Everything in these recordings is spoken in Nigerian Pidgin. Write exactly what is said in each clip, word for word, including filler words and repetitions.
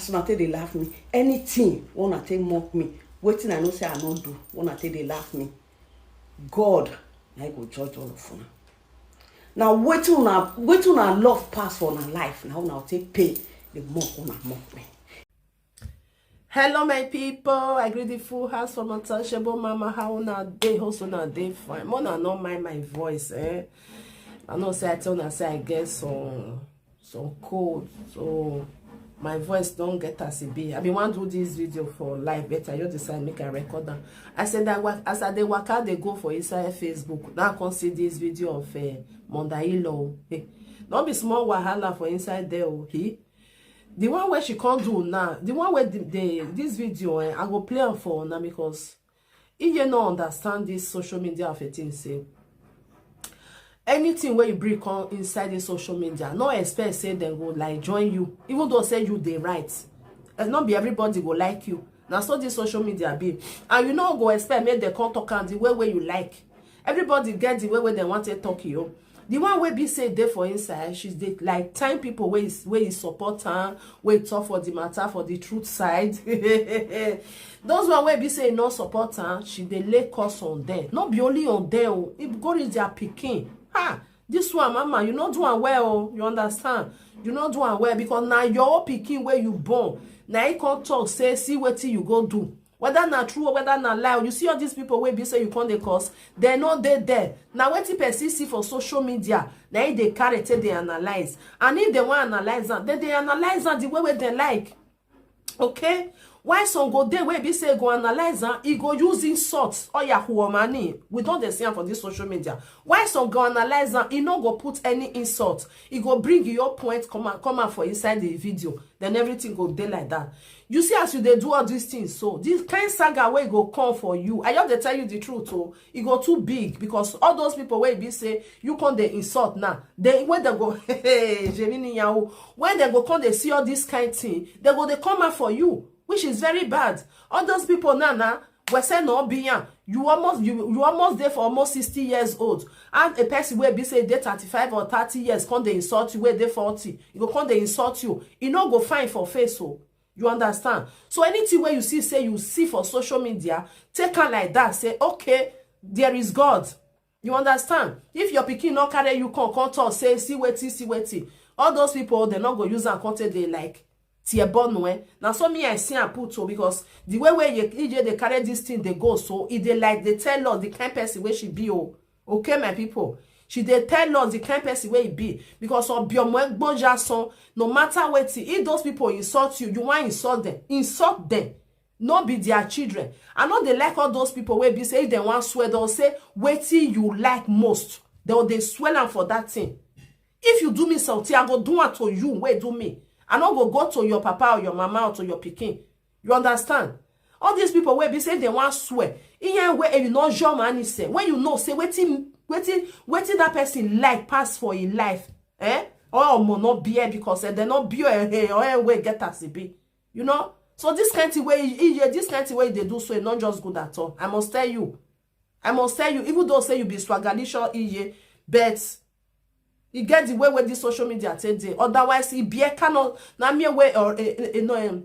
As una take dey laugh me, anything wey una take mock me, wetin I know say I no do, wey una take dey laugh me, God na him go judge all of una. Na wetin una, wetin una love pass for una life, na una take pay the mock una mock me. Hello, my people. I greet the full house from Untouchable Mama. How una dey? Hope una dey fine. Make una no mind my voice, eh? I know say I tell una say I get some some cold, so my voice don get as e be. I bin wan do this video for live, but I just decide make I record am. I said that wa- as I dey waka dey go for inside Facebook, now I come see this video of uh, Mondailo. Hey, no be small wahala for inside there, oh. He, the one wey she come do now, the one wey the, the this video, eh, I go play am for now because if you no understand this social media of a thing, say anything wey you bring come inside the social media, no expect say dem go like join you, even though say you dey right. And not be everybody go like you. Now so this social media be, and you no go expect make dem come talk am the way wey you like. Everybody get the way wey dem want to talk you. The one wey be say dey for inside, she dey like time people wey is wey is support am, wey talk for the matter for the truth side. Those one wey be say no support am, she dey lay curse on them. No be only on them, oh, if go reach their pikin. Ha! This one, mama, you no do am well, oh. You understand? You no do am well because na your own pikin wey you born. Na he come talk say, see wetin you go do. Whether na true or whether na lie, you see all these people wey be say you come dey curse, they no dey there. Na wetin person see for social media, na he dey carry take dey analyze. And if they wan analyze am, they dey analyze am the way wey they like. Okay? Why some go dey wey be say go analyze am, e go use insult. Oya huomani. We don dey see am for this social media. Why some go analyze am, e no go put any insult. E go bring your point come out, come out for inside the video. Then everything go dey like that. You see as you dey do all these things, so this kind saga wey go come for you, I just dey tell you the truth, oh, e go too big because all those people wey be say you come dey insult now, they when they go, hey, Jemini Yahoo, when they go come dey see all this kind thing, they go dey come out for you, which is very bad. All those people now, now, we say no be am. You almost you you almost dey for almost sixty years old, and a person wey be say dey thirty-five or thirty years come dey insult you, wey dey forty, you go come dey insult you. E no go fine for face, oh. You understand? So anything wey you see say you see for social media, take am like that. Say, okay, there is God. You understand? If your pikin no carry you come, come talk say, see wetin, see wetin. All those people, they no go use am come take dey like tear bone, eh? Na so me I see am put, oh, because the way wey Ye- E J dey carry this thing dey go, so e dey like dey tell us the kind person wey she be, oh. Okay, my people. She dey tell us the kind person wey e be because Obiomo Egboja son, no matter wetin, if those people insult you, you wan insult them, insult them. No be their children. I no dey like all those people wey be say if dem wan swear, they'll say wetin you like most. They'll dey swell am for that thing. If you do me something, I go do am to you wey do me. I no go go to your papa or your mama or to your pikin. You understand? All these people wey be say they wan swear, iye wey you no jump and say when you know say wetin wetin wetin that person like pass for him life, eh? Or omo no bear because eh, they no bear eh, eh, or eh, wey get as e be. You know? So this kind thing wey iye, this kind thing wey they do so e not just good at all. I must tell you. I must tell you, even though say you be swagalisho iye, but e get the way wey this social media take dey. Otherwise, e be cannot na me wey or eh, eh, eh, no um,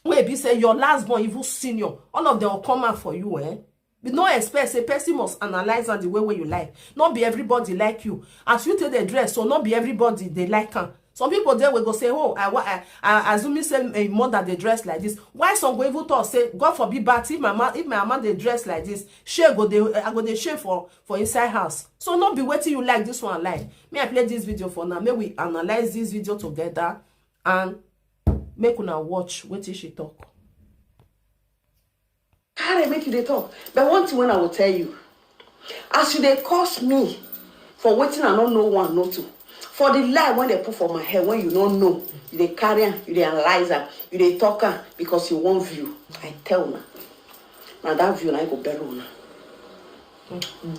wey be say your last born even senior, all of them will come out for you, eh? You no expect say person must analyze am the way wey you like. Not be everybody like you. As you take the dress, so not be everybody they like am. Some people there will go say, oh, I, wa- I, I assuming say a mother they dress like this. Why some go even talk say, God forbid, but if my ma- if my mama they dress like this, she go they I go they shame for for inside house. So not be wetin you like this one like. Me I play this video for now. May we analyze this video together and make una watch wetin she talk. Carry make you dey talk. But one thing when I will tell you, as you dey curse me for wetin I no know one, no two, for the lie when they put for my head when you no know, you dey carry am, you dey analyze am, you dey talk am because you wan view. I tell una, na that view na I go bury una.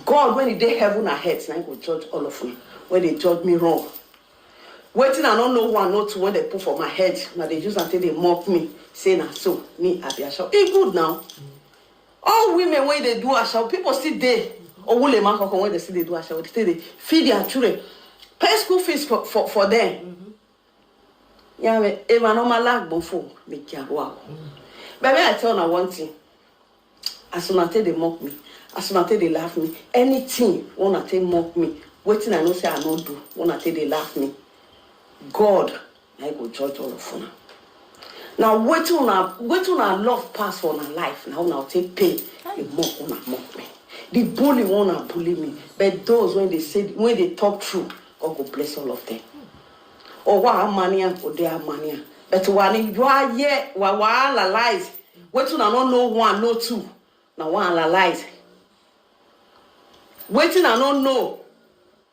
God when he dey heaven and earth na he go judge all of una when they judge me wrong. Wetin I no know one, no two when they put for my head, na they use am take dey mock me. Say na so me I be ashawo. E good now. All women wey dey do ashawo, people still dey. Owule man kankan wey dey still dey do ashawo, they still dey feed their children, pay school fees for for for them. Yeah, me, if I no ma lack before, me care wow. But me, I tell una one thing. As una take dey mock me, as una take dey laugh me, anything wey una take mock me, wetin I know say I no do, wey una take dey laugh me, God na him go judge all of una. Na wetin una, wetin una love pass for una life, na una take pay the mock una mock me, the bully wey una bully me. But those wey dey say, wey dey talk true, God go bless all of them. Or wa amania, or they amania. But wa ni you are here, wa wa analyze. Wetin I no know one, no two. Na wa analyze. Wetin I no know,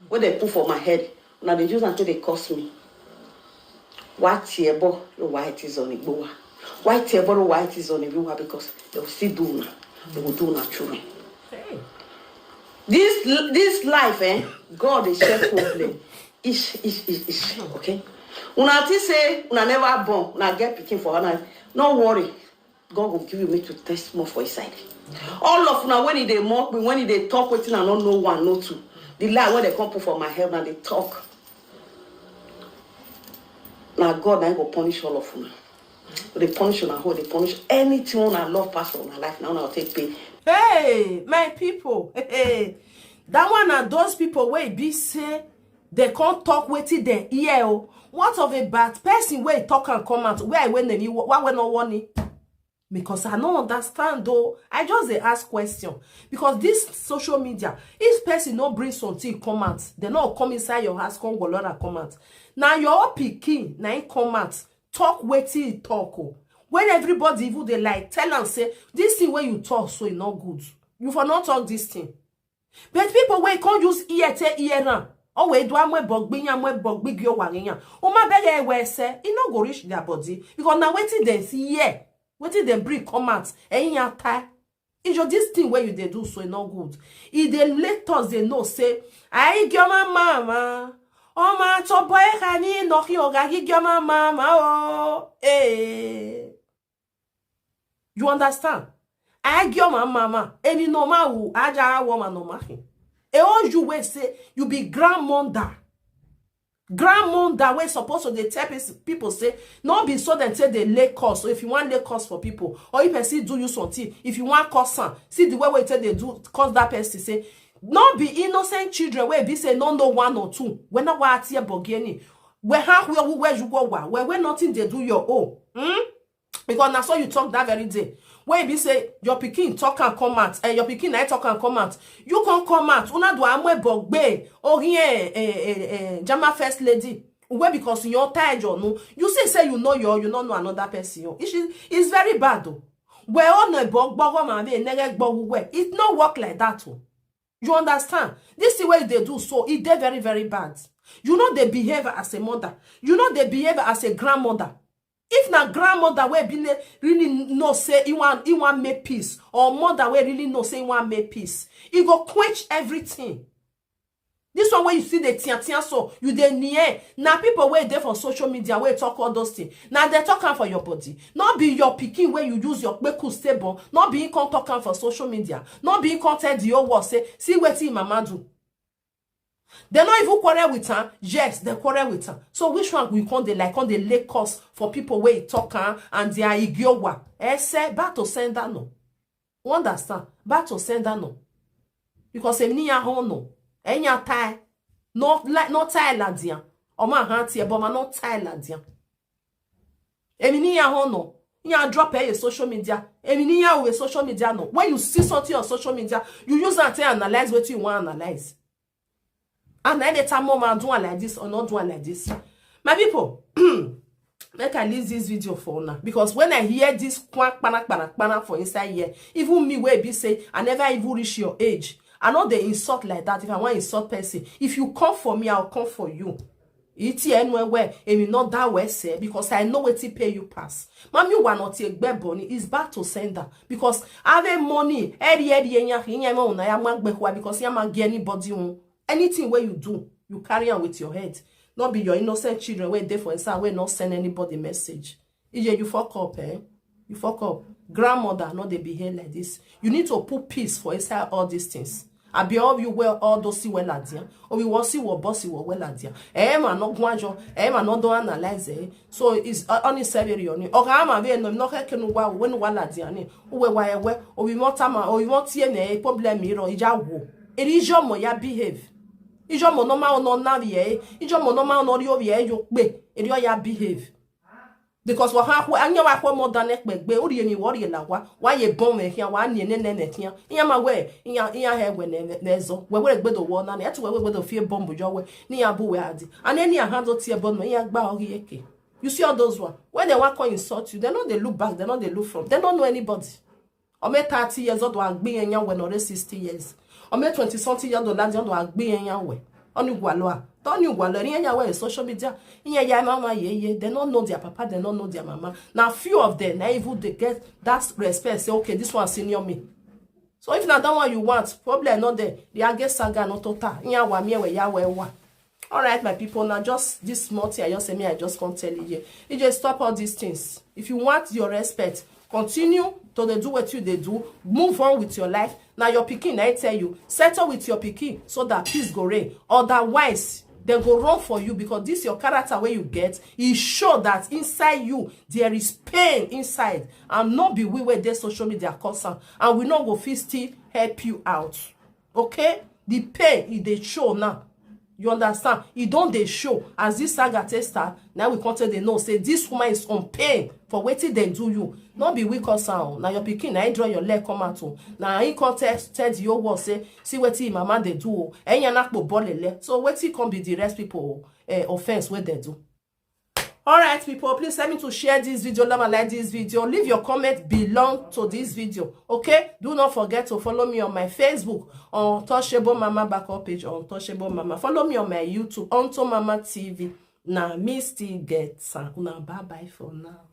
wey they put for my head, na they use am take dey curse me. Wa tiebo lo wa it is on igbowa. Wa tiebo lo wa it is on igbowa, because they will still do una. They will do una children. This, this life, eh, God dey share problem. Ish, ish, ish, ish. Okay. Una think say una never born, una get pikin for una. No worry. God will give you me to test more for inside. All of una, when e dey mock me, when e dey talk wetin I no know one, no two. The lie wey they come put for my head, na dey talk. Na God na him go punish all of una. Go dey punish una, go dey punish anything una love pass for una life. Na una go take pay. Hey, my people. Hey, that one na those people wey be say they can't talk wetin they hear o. What of a bad person wey talk and come out? Where I went, why we no warning? Because I no understand though. I just dey ask question. Because this social media, if person no bring something come out, they no come inside your house, come go lora come out. Now your pikin, na him come out, talk wetin he talk o. When everybody even dey like tell am say this thing wey you talk so e no good. You for not talk this thing. But people wey come use ear take ear am. Oh, we do amwe bogbi yan, amwe bogbi gyo wari yan. O ma bere ewe ese, e no go reach their body. Because na wetin dem see here, wetin dem bring come out, eyin ya tie. Ijo, this thing wey you dey do so e no good. E dey let us dey know say, ai gioma mama. O ma to boy kani no ki oga gi gioma mama o. Eh. You understand? I gioma mama. Any no ma wu aja woman no ma hin. E o you wey say you be grandmother. Grandmother wey suppose to dey tell pis- people say, no be so dem take dey lay curse. So if you wan lay curse for people, or if person do you something, if you wan curse am, see the way wey take dey do curse that person say, no be innocent children wey be say no know one or two. When na wa atie bogeni, we ha we we you go wa, we we nothing dey do your own. Hmm? Because na so you talk that very day. When e be say your pikin talk and come out, and your pikin na talk and come out, you can't come out. Una do amwe bogbe. Oh yeah, eh, eh, eh, Jama first lady. Where because your tie no, you say say you know your, you don't know another person. It's, it's very bad though. We on a bog bog man be nege bog we. It no work like that. Oh. You understand? This is what they do. So it dey very, very bad. You know they behave as a mother. You know they behave as a grandmother. If na grandmother wey be ne- really know say he want he want make peace, or mother wey really know say he want make peace, he go quench everything. This one wey you see the tian tian so you dey near na people wey dey for social media wey talk all those things. Na they talk am for your body. No be your pikin wey you use your kpeku stay born. No be him come talk am for social media. No be him come tell the whole world say see wetin him mama do. They no even quarrel with am. Yes, they quarrel with am. So which one we come dey like come dey lay curse for people wey talk am and they are igiowa? Ese back to sender no. You understand? Back to sender no. Because emi ni ya hon no. Enya tie. No like no tie ladian. Oma hanti eboma no tie ladian. Emi ni ya hon no. Ya drop a social media. Emi ni ya we social media no. When you see something on social media, you use that to analyze what you want to analyze. And then they tell mom I'm doing like this or not doing like this. My people, make I leave this video for now because when I hear this kwan kpana kpana kpana for inside here, even me wey be say I never even reach your age. I know they insult like that. If I want insult person, if you come for me, I'll come for you. Iti anywhere where and you not that way say because I know what to pay you pass. Mami wa not take bad money is back to sender because having money, eri eri enya enya mo na ya man gbekwa because ya man get anybody on. Anything where you do, you carry on with your head. Not be your innocent children where they for inside where not send anybody message. Ije, you fuck up, eh? You fuck up. Grandmother, no dey behave like this. You need to put peace for inside all these things. Abi all you well all those see well at there. Or we will see what boss you well at there. Eh, man, not guanjo. Eh, man, not do analyze eh. So it's uh, only seven on it. Okay, I'm a no, no, can wa when wa la diani. Uwe wa ewe. Or we want time. Or we want T N A problem. Iro ija wo. It is your mo ya behave. Ijo mo no ma no na ye. Ijo mo no ma no ri o ye yo pe. It is your ya behave. Because wa ha anya wa ko mo da ne pe gbe ori emi wo ri la wa. Wa ye bon me kia wa ni ne ne ne kia. Iya ma we. Iya iya he we ne ne zo. We we gbe do wo na ne. Ati we we gbe do fie bomb jo we. Ni ya bu we adi. And any a handle tie bomb no iya gba ori eke. You see all those one. When they want to insult you, they know they look back, they know they look from. They don't know anybody. Ome thirty years old wa gbi enya we no re sixty years. Ome twenty something years old la ondo agbi enya we. Oni gwalo a. Tony gwalo ri enya we social media. Iye ya mama ye ye. They don't know their papa, they don't know their mama. Now few of them, na even they get that respect. Say, okay, this one senior me. So if not that one you want, problem not there. The age saga not total. Iya wa mi we ya we wa. All right, my people. Now just this small thing I just say me, I just can't tell you. You just stop all these things. If you want your respect, continue to dey do what you dey do. Move on with your life. Now your pikin, I tell you, settle with your pikin so that peace go reign. Otherwise, they go run for you because this your character where you get is show that inside you there is pain inside, and not be we where their social media concern, and we not go fit still help you out. Okay, the pain e dey show now. You understand? E don dey show as this saga take start. Now we come take dey know say this woman is on pain for wetin dem do you. No be we cause am o. Na your pikin na him draw your leg come out o. Na him come tell tell the whole world say see wetin him mama dey do o. Ẹ̀yin anakpo bọ́lẹ̀lẹ̀. So wetin come be the rest people uh, offense wey dem do? All right, people, please help me to share this video, love and like this video, leave your comment below to this video. Okay, do not forget to follow me on my Facebook on Touchable Mama backup page on Touchable Mama. Follow me on my YouTube Onto Mama T V. Now me still get some. Una bye bye for now.